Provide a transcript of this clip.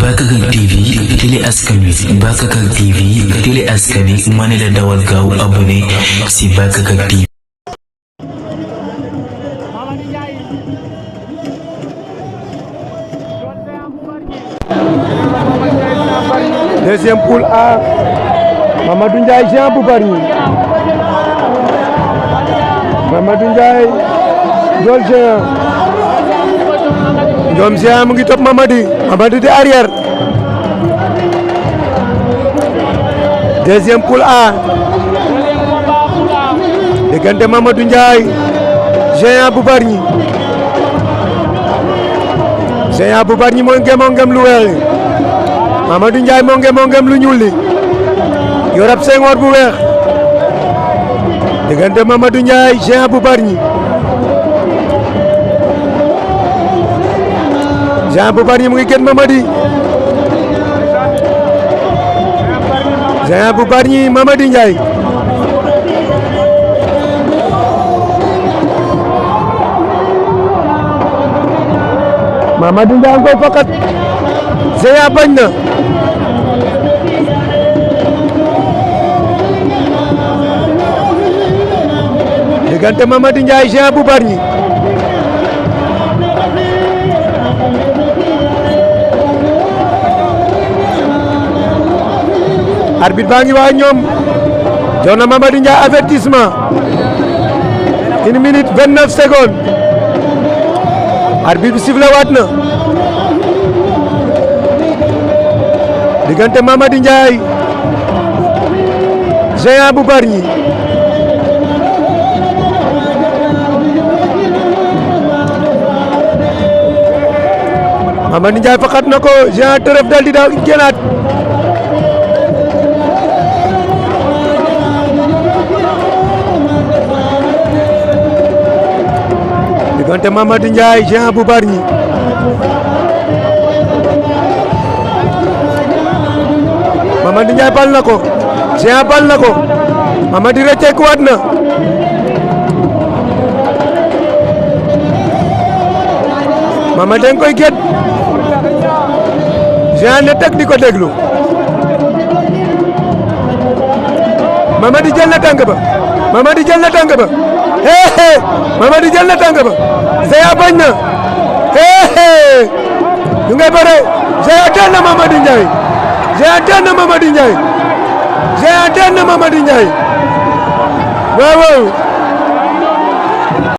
Bakakak TV télé askan wi Bakakak TV télé askan wi ma ne la dawal gaaw abonné si Bakakak TV. Deuxième poule A, Mamadou Ndiaye Géant bu Bargny. Mamadou Ndiaye Ndiol Géant. Ndiol Géant mu ngi topp Mamadi di arrière. Deuxième poule A, diggante Mamadou Ndiaye Géant bu Bargny. Géant bu Bargny mooy ngem lu weex li. Mamadou Ndiaye moo ngem lu ñuul li yorab sengoor bu weex. diggante Mamadou Ndiaye Géant bu Bargny. Géant bu Bargny mu ngi gën Mamadi. Géant bu Bargny Mamadou Ndiaye. Mamadou Ndiaye ngoy fakat Géant bañ na. diggante Mamadou Ndiaye Géant bu Bargny. arbitre baa ngi wax ñoom jox na Mamadou Ndiaye avertissement 1 minute 29 secondes. arbitre bi sifflé waat na diggante Mamadou Ndiaye Géant bu Bargny. Mamadou Ndiaye faxat na ko Géant tërëf dal di daw génnaat. diggante Mamadou Ndiaye Géant bu Bargny. Mamadou Ndiaye bal na ko Géant bal na ko Mamadou rëcceekuwaat na. Mamadou dañ koy gét Géant ne teg di ko déglu. Mamadou jël na tànk ba Mamadou jël na tànk ba Mamadou jël na tànk ba Géant bañ na ñu ngay bëre. Géant daan na Mamadou Ndiaye. Géant daan na Mamadou Ndiaye. Géant daan na Mamadou Ndiaye. waaw waaw.